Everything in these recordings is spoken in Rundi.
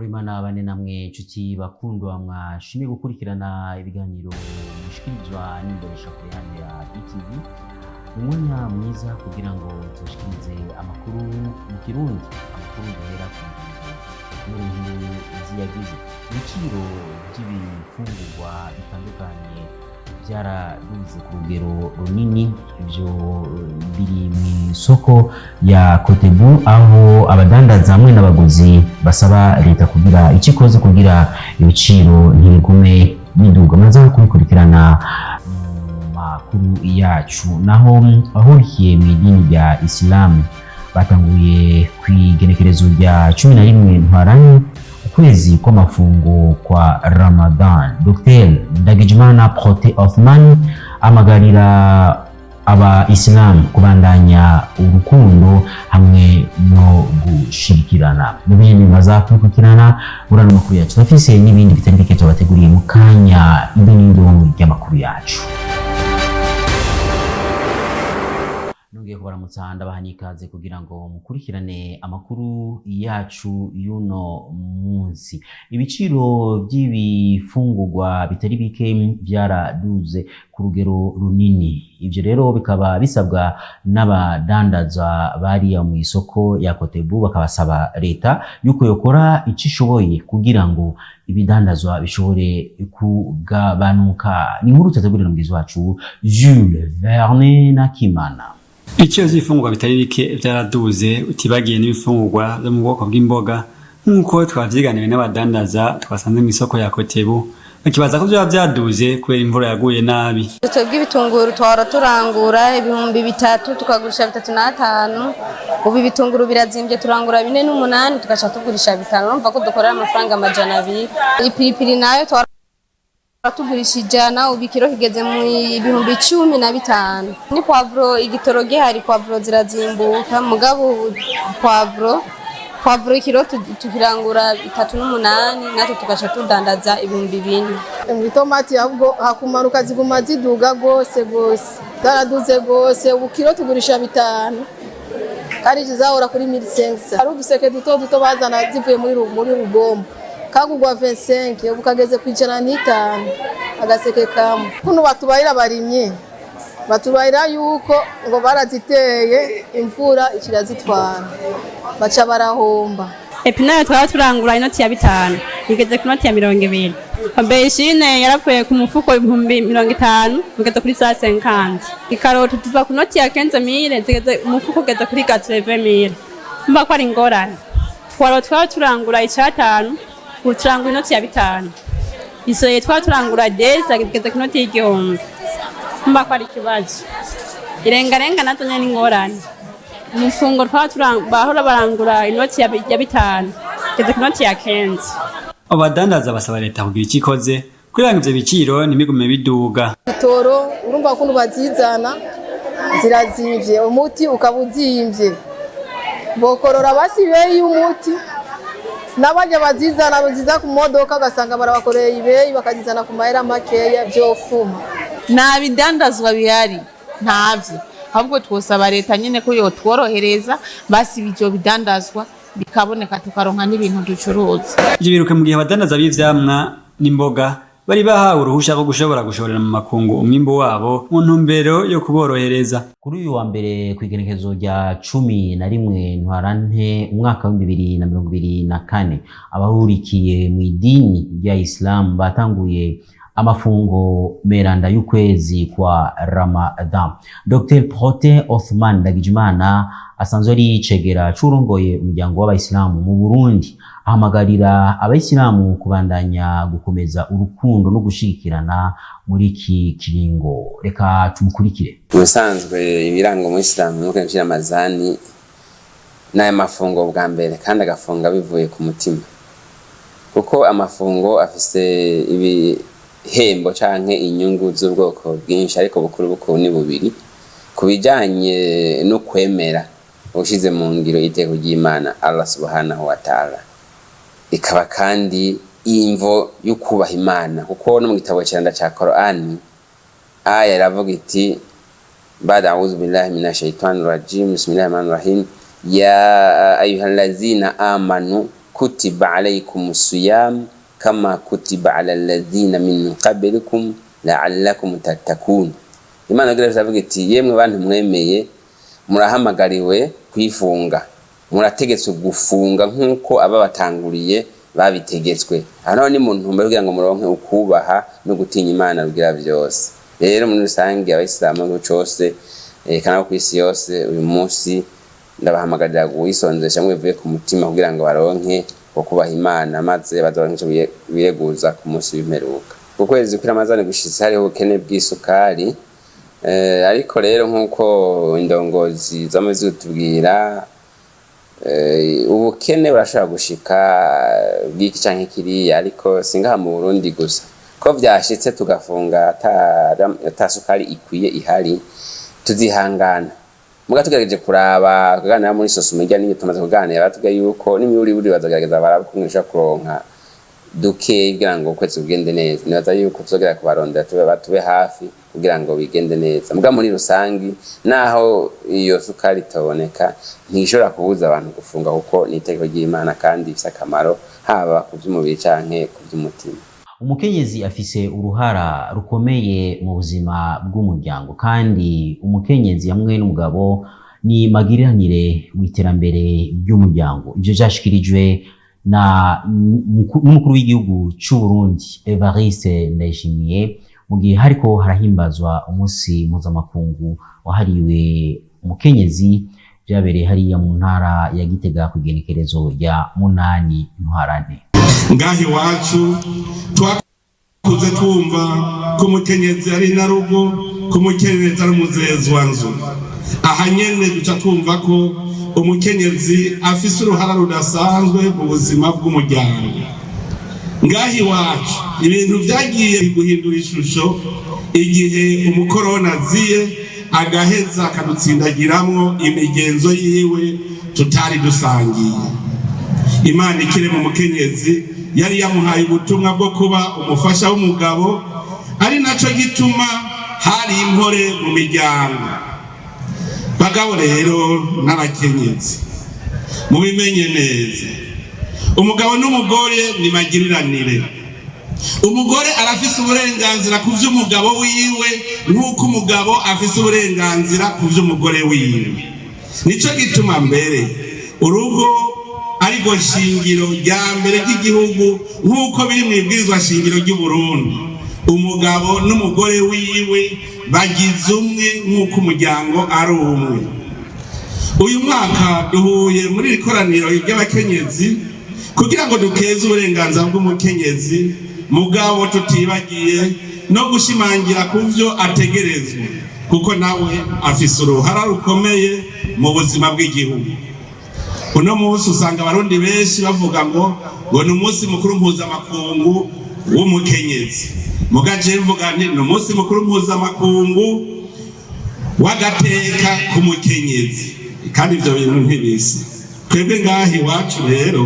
Imana bane namwe nshuti bakundwa mwashimye gukurikirana ibiganiro mushikirizwa n'imboneshakure yanyu ya BTV. Umwanya mwiza kugira ngo tubashikirize amakuru mu Kirundi, amakuru duhera ku ngingo nkuru ziyagize. Ibiciro by'ibifungurwa bitandukanye byaraduze ku rugero runini. Ibyo biri mu isoko ya Kotebu, aho abadandaza hamwe n'abaguzi basaba leta kugira icyo ikoze kugira ibiciro ntibigume biduga. Maze kubikurikirana mu makuru yacu. Naho ahurikiye mu idini rya Isilamu batanguye ku igenekerezo rya 11 Ntwarante ukwezi kw'amafungo kwa Ramadan. Dr Ndagijimana Protais Othman amagarira aba-Isilamu kubandanya urukundo hamwe no gushigikirana. Mu bindi maza kubikurikirana muri ano makuru yacu, turafise n'ibindi bitari bike tubateguriye mu kanya. Ibinindo ry'amakuru yacu, nongeye kubaramutsa, ndabaha n'ikaze kugira ngo mukurikirane amakuru yacu y'uno munsi. Ibiciro by'ibifungurwa bitari bike byaraduze ku rugero runini. Ibyo rero bikaba bisabwa n'abadandaza bariya mu isoko ya Kotebu, bakabasaba leta yuko yokora icyo ishoboye kugira ngo ibidandazwa bishobore kugabanuka. Ni inkuru tutategurira mugenzi wacu Jules Verne Nakimana. Ibiciro vy'ibifungurwa bitari bike vyaraduze, utibagiye n'ibifungurwa vyo mu bwoko bw'imboga, nk'uko twavyiganiwe n'abadandaza twasanze mw'isoko ya Kotebu, bakibaza ko vyoba vyaduze kubera imvura yaguye nabi. Twebwe ibitunguru twahora turangura 3000, tukagurisha 35. Ubu ibitunguru birazimbye, turangura 4800, tugaca tugurisha 5. Urumva ko dukorera amafaranga 200. Ipiripiri nayo twahora tugurisha 100, ubu ikiro kigeze mu 15,000. Ni poivron, igitoro gihari poivron zirazimbuka, mugabo ubu poivron ikiro tukirangura 3800, natwe tugaca tudandaza 4000. Itomati ahubwo hakumanuka, ziguma ziduga gose gose, zaraduze gose. Ubu kiro tugurisha 500 kandi zizahora kuri 1500. Hari uduseke duto duto bazana zivuye muri Rugombo, kagugwa 25, ubu kageze ku 105 agaseke kamwe. Kuno batubarira abarimyi, batubarira yuko ngo baraziteye, imvura ikirazitwara, baca barahomba. Épinards twaba turangura inoti ya 5, igeze ku noti ya 20. Aubergine yarapfuye ku mufuko 50,000, ugeze kuri 150. Ikaroti tuva ku noti ya 15 000, zigeze umufuko ugeze kuri 80 000. Mba ko ari ingorane. Poireaux twaba turangura 5, ubu turangura inoti ya 5. Isoye twaba turangura deza, igeze ku noti y'1000. Mba ko ari ikibazo. Irengarenga nazo nyene ni ingorane. Umufungo twaba bahora barangura inoti ya 5, igeze ku noti ya 15. Abo badandaza basaba leta kugira ico ikoze kugira ngo ivyo biciro ntibigume biduga. Itoro urumva ukuntu bazizana zirazimvye, umuti ukaba uzimvye. Bokorora basi ibeyi y'umuti, n'abarya bazizana baziza ku modoka, ugasanga barabakoreye ibeyi, bakazizana ku mahera makeya, vyofuma. Nta bidandazwa bihari, ntavyo. Ahubwo twosaba leta nyene ko yotworohereza basi ivyo bidandazwa bikaboneka, tukaronka n'ibintu ducuruza. Ivyo biruke mu gihe abadandaza b'ivyamwa n'imboga bari bahawe uruhusha rwo gushobora gushorera mu makungu umwimbu wabo mu ntumbero yo kuborohereza. Kuri uyu wa mbere, ku igenekerezo rya 11 Ntwarante umwaka wa 2024, abahurikiye mu idini rya Isilamu batanguye amafungo meranda y'ukwezi kwa Ramadan. Dr Protais Othman Ndagijimana asanzwe ari icegera c'urongoye umuryango w'abayisilamu mu Burundi, ahamagarira abayisilamu kubandanya gukomeza urukundo no gushigikirana muri iki kiringo. Reka tumukurikire. Ubusanzwe ibiranga umuyisilamu nuko yinjira amazani n'aya mafungo bwa mbere, kandi agafunga bivuye ku mutima, kuko amafungo afise ibihembo canke inyungu z'ubwoko bwinshi, ariko bukuru bukuru ni bubiri: ku bijanye no kwemera, ushize mu ngiro iteko ry'Imana Allah subhanahu wa ta'ala, ikaba kandi imvo yo kubaha Imana, kuko no mu gitabo ciranda ca Korani aya iravuga iti: "Bada a'udhu billahi minash shaitani rajim, bismillahir rahmanir rahim, ya ayyuhallazina amanu." Kutiba alaykum siyam kama kutiba ala alladhina min qablikum la'allakum tattakun. Imana igira iravuga iti: "Yemwe bantu mwemeye, murahamagariwe kwifunga, murategetswe gufunga nk'uko ababatanguriye babitegetswe." Aho naho ni mu ntumbero kugira ngo muronke ukubaha no gutinya Imana rugira byose. Rero muri rusange, abayisilamu mu cose eka nabo kw'isi yose, uyu munsi ndabahamagarira kuwisonzesha mwivuye ku mutima kugira ngo baronke kubaha Imana, maze bazoronke ico bireguza ku munsi w'imperuka. Ku kwezi kw'iramazani gushitse hariho ubukene bw'isukari, ariko rero nk'uko indongozi zama zitubwira, ubukene burashobora gushika bw'iki canke kiriya, ariko singaha mu Burundi gusa ko vyashitse tugafunga ata sukari ikwiye ihari. Tuzihangana muga tugerageje kuraba kuganira muri SOSUMO irya n'inyo tumaze kuganira, batubwiye yuko n'imiburiburi bazogerageza barabe ukuntu ishobora kuronka dukeyi kugira ngo ukwezi kugende neza. Nibaza yuko tuzogera kubarondera, tube batube hafi kugira ngo bigende neza. Muga muri rusangi, naho iyo sukari itoboneka, ntishobora kubuza abantu gufunga, kuko ni itegeko ry'Imana kandi ifise akamaro haba ku vy'umubiri canke ku vy'umutima. Umukenyezi afise uruhara rukomeye mu buzima bw'umuryango, kandi umukenyezi hamwe n'umugabo ni magiriranire mu iterambere ry'umuryango. Ivyo vyashikirijwe na n'umukuru w'igihugu c'u Burundi, Evariste Ndayishimiye, mu gihe hariko harahimbazwa umunsi mpuzamakungu wahariwe umukenyezi. Vyabereye hariya mu ntara ya Gitega ku igenekerezo rya 8 Ntwarante. Ngaha iwacu twakuze twumva ko umukenyezi ari inarugo, ko umukenyezi ari umuzezwanzu. Aha nyene duca twumva ko umukenyezi afise uruhara rudasanzwe mu buzima bw'umuryango. Ngaha iwacu ibintu vyagiye guhindura ishusho igihe umukoroni aziye, agaheza akadutsindagiramwo imigenzo yiwe tutari dusangiye. Imana ikirema umukenyezi yari yamuhaye ubutumwa bwo kuba umufasha w'umugabo, ari naco gituma hari impore mu miryango. Bagabo rero n'abakenyezi, mubimenye neza, umugabo n'umugore ni magiriranire. Umugore arafise uburenganzira ku vy'umugabo wiwe nk'uko umugabo afise uburenganzira ku vy'umugore wiwe. Nico gituma mbere urugo arirwo shingiro rya mbere ry'igihugu, nk'uko biri mu ibwirizwa shingiro ry'u Burundi. Umugabo n'umugore wiwe bagize umwe, nk'uko umuryango ari umwe. Uyu mwaka duhuye muri iri koraniro ry'abakenyezi kugira ngo dukeze uburenganzira bw'umukenyezi, mugabo tutibagiye no gushimangira ku vyo ategerezwa, kuko nawe afise uruhara rukomeye mu buzima bw'igihugu. Uno munsi usanga abarundi benshi bavuga ngo ni umunsi mukuru mpuzamakungu w'umukenyezi, muga je mvuga nti ni umunsi mukuru mpuzamakungu w'agateka k'umukenyezi, kandi ivyo bintu ntibisa. Twebwe ngaha iwacu rero,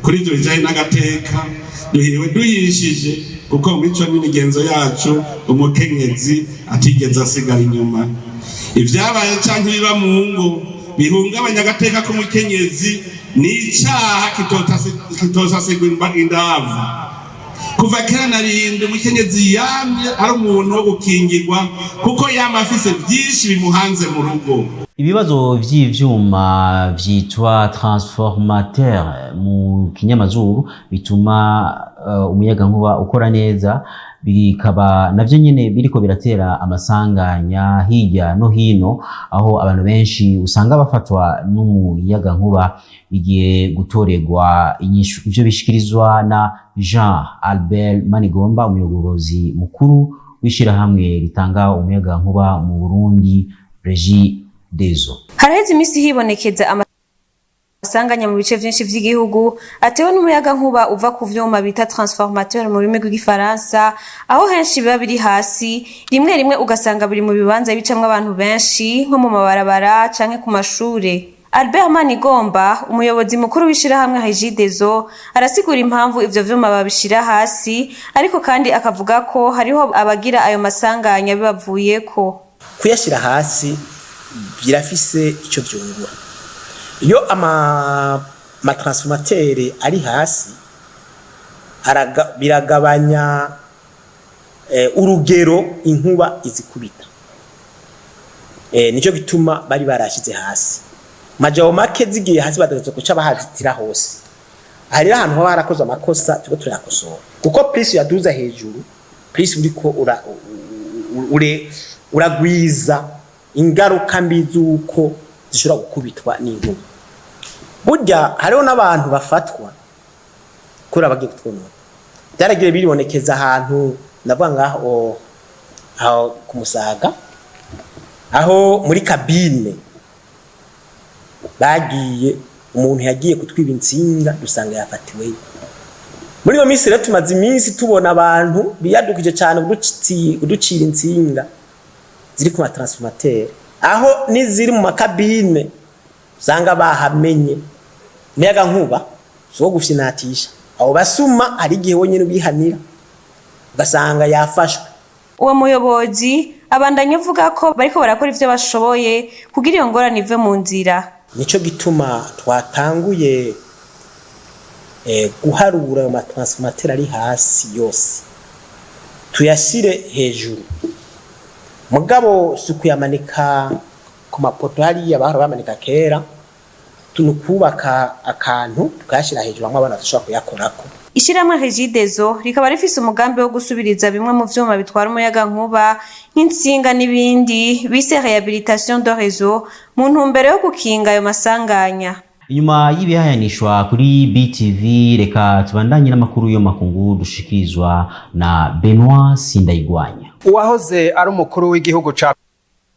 kuri ivyo bijanye n'agateka, duhiriwe duhishije, kuko mu mico n'imigenzo yacu umukenyezi atigeze asigara inyuma. Ivyabaye canke ibiba mu ngo bihungabanya agateka k'umukenyezi ni icaha kitosasigwa indavu. Kuva kera na rindi, umukenyezi yamye ari umuntu wo gukingirwa, kuko yama afise vyinshi bimuhanze mu rugo. Ibibazo vy'ivyuma vyitwa transformateur mu kinyamazuru bituma umuyagankuba ukora neza, bikaba navyo nyene biriko biratera amasanganya hirya no hino, aho abantu benshi usanga bafatwa n'umuyagankuba, bigiye gutorerwa inyishu. Ivyo bishikirizwa na Jean Albert Manigomba, umuyobozi mukuru w'ishirahamwe ritanga umuyagankuba mu Burundi, Regideso. Haraheze iminsi hibonekeza amasanganya mu bice vyinshi vy'igihugu atewe n'umuyagankuba uva ku vyuma bita transformateur mu rurimi rw'igifaransa, aho henshi biba biri hasi, rimwe rimwe ugasanga biri mu bibanza bicamwo abantu benshi, nko mu mabarabara canke ku mashure. Albert Manigomba, umuyobozi mukuru w'ishirahamwe Regideso, arasigura impamvu ivyo vyuma babishira hasi, ariko kandi akavuga ko hariho abagira ayo masanganya bibavuyeko. Kuyashyira hasi birafise icyo byungura. Iyo ama Amatransformateur ari hasi biragabanya urugero inkuba izikubita. Nico gituma bari barashize hasi. Majambo make, zigiye hasi bategetswe kuca bahazitira hose. Hari rero ahantu haba harakoze amakosa, turiko turayakosora, kuko plus yaduza hejuru, plus uriko ura, ure uragwiza ingaruka mbi z'uko zishobora gukubitwa n'inkuba. Burya hariho n'abantu bafatwa kubera bagiye kutwonona. Byaragiye biribonekeza ahantu, ndavuga ngaho aho ku Musaga, aho muri cabine bagiye, umuntu yagiye kutwiba intsinga, dusanga yafatiweyo. Muri iyo minsi rero tumaze iminsi tubona abantu biyadukije cyane kuducira intsinga ziri ku matransformateur, aho n'iziri mu macabine usanga bahamenye. Umuyaga nkuba si uwo gufyinatisha. Abo basuma hari igihe wonyine ubihanira, ugasanga yafashwe. Uwo muyobozi abandanya avuga ko bariko barakora ivyo bashoboye kugira iyo ngorane ive mu nzira. Nico gituma twatanguye guharura ayo matransformateur ari hasi yose, tuyashyire hejuru. Mugabo si ukuyamanika ku mapoto hariya bahora bamanika kera, ni ukubaka akantu tukayashyira hejuru, hamwe abana bashobora kuyakorako. Ishirahamwe Regideso rikaba rifise umugambi wo gusubiriza bimwe mu vyuma bitwara umuyaga nkuba nk'intsinga n'ibindi bise réhabilitation de réseau, mu ntumbero yo gukinga ayo masanganya. Inyuma y'ibihayanishwa kuri BTV, reka tubandanye n'amakuru yo makungu dushikirizwa na Benoit Sindayigwanya. Uwahoze ari umukuru w'igihugu ca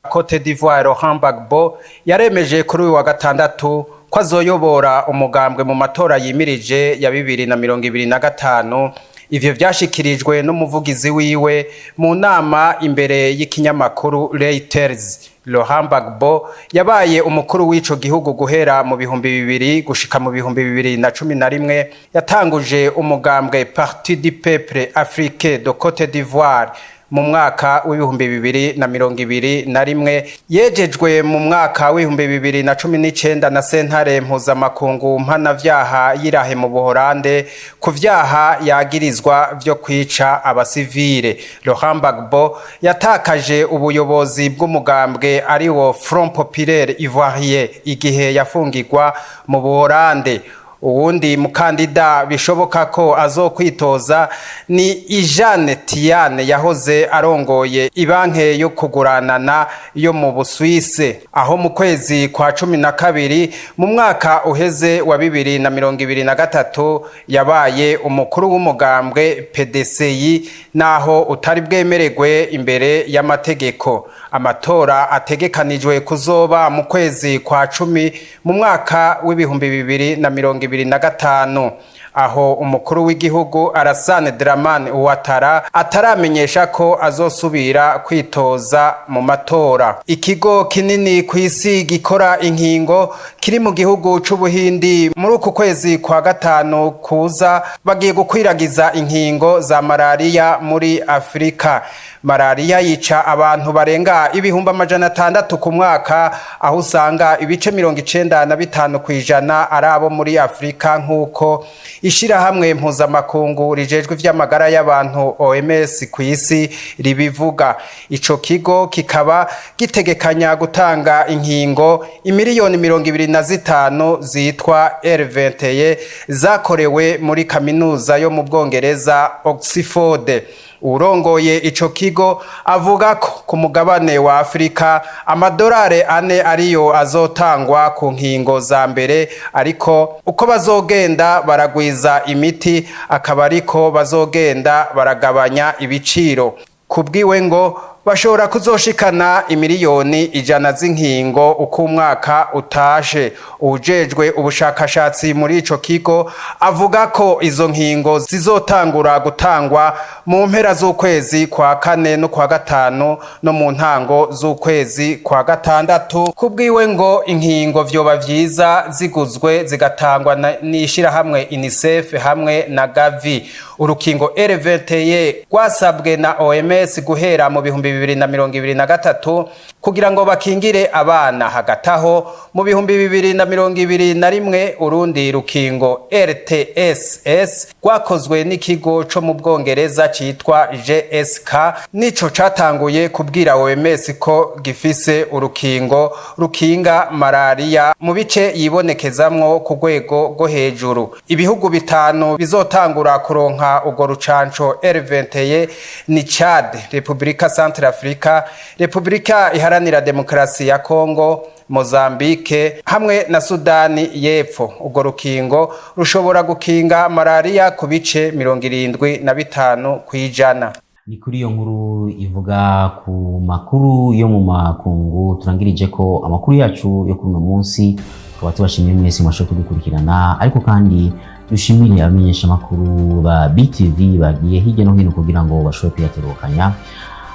Cote d'Ivoire, Laurent Gbagbo, yaremeje kuri uyu wa gatandatu ko azoyobora umugambwe mu matora yimirije ya 2025. Ivyo vyashikirijwe n'umuvugizi wiwe mu nama imbere y'ikinyamakuru Reuters. Laurent Gbagbo yabaye umukuru w'ico gihugu guhera mu 2000 gushika mu 2011. Yatanguje umugambwe Parti du Peuple Africain de Cote d'Ivoire mu mwaka w'2021. Yejejwe mu mwaka w'2019 na sentare mpuzamakungu mpanavyaha y'Irahe mu Buhorande ku vyaha yagirizwa vyo kwica abasivile. Laurent Gbagbo yatakaje ubuyobozi bw'umugambwe ariwo Front Populaire Ivoirien igihe yafungirwa mu Buhorande. Uwundi mukandida bishoboka ko azokwitoza ni Iyane Thiam, yahoze arongoye ibanke yo kuguranana yo mu Busuwise, aho mu kwezi kwa 12 mu mwaka uheze wa 2023 yabaye umukuru w'umugambwe PDCI, naho utari bwemererwe imbere y'amategeko. Amatora ategekanijwe kuzoba mu kwezi kwa 10 mu mwaka w'2025, aho umukuru w'igihugu Alassane Dramane Ouattara ataramenyesha ko azosubira kwitoza mu matora. Ikigo kinini ku isi gikora inkingo kiri mu gihugu c'Ubuhindi, muri uku kwezi kwa gatanu kuza bagiye gukwiragiza inkingo za malariya muri Afurika. Malariya yica abantu barenga 600,000 ku mwaka, aho usanga ibice 95% ari abo muri Afurika, nk'uko ishirahamwe mpuzamakungu rijejwe ivy'amagara y'abantu OMS ku isi ribivuga. Ico kigo kikaba gitegekanya gutanga inkingo imiliyoni 25 zitwa R21, zakorewe muri kaminuza yo mu Bwongereza Oxford. Urongoye ico kigo avuga ko ku mugabane wa Afurika amadolari 4 ariyo azotangwa ku nkingo za mbere, ariko uko bazogenda baragwiza imiti akaba ariko bazogenda baragabanya ibiciro. Kubwiwe ngo bashobora kuzoshikana imiliyoni 100 z'inkingo uko umwaka utashe. Uwujejwe ubushakashatsi muri ico kigo avuga ko izo nkingo zizotangura gutangwa mu mpera z'ukwezi kwa kane no kwa gatanu no mu ntango z'ukwezi kwa gatandatu. Kubwiwe ngo inkingo vyoba vyiza ziguzwe zigatangwa n'ishirahamwe UNICEF hamwe na Gavi. Urukingo R21 rwasabwe na OMS guhera mu 2023. kugira ngo bakingire abana. Hagati aho, mu 2021, urundi rukingo RTSS rwakozwe n'ikigo co mu Bwongereza citwa GSK nico catanguye kubwira OMS ko gifise urukingo rukinga malaria mu bice yibonekezamwo ku rwego rwo hejuru. Ibihugu bitanu bizotangura kuronka urwo rucanco R21 ni Chad, Republika Centrafrica, Republika Iharanira Demokarasi ya Congo, Mozambique hamwe na Sudani y'Epfo. Urwo rukingo rushobora gukinga malaria ku bice 75%. Ni kuri iyo nkuru ivuga ku makuru yo mu makungu turangirije ko amakuru yacu yo kuri uno munsi. Tukaba tubashimiye mwese mwashoboye kudukurikirana, ariko kandi dushimire abamenyesha amakuru ba BTV bagiye hirya no hino kugira ngo bashobore kuyatorokanya,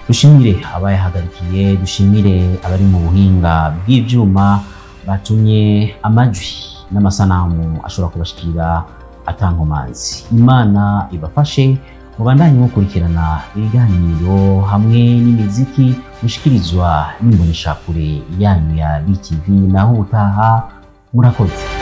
dushimire abayahagarikiye, dushimire abari mu buhinga bw'ivyuma batumye amajwi n'amasanamu ashobora kubashikira atankomanzi. Imana ibafashe, mubandanye mukurikirana ibiganiro hamwe n'imiziki mushikirizwa n'imboneshakure yanyu ya BTV. Naho ubutaha, murakoze.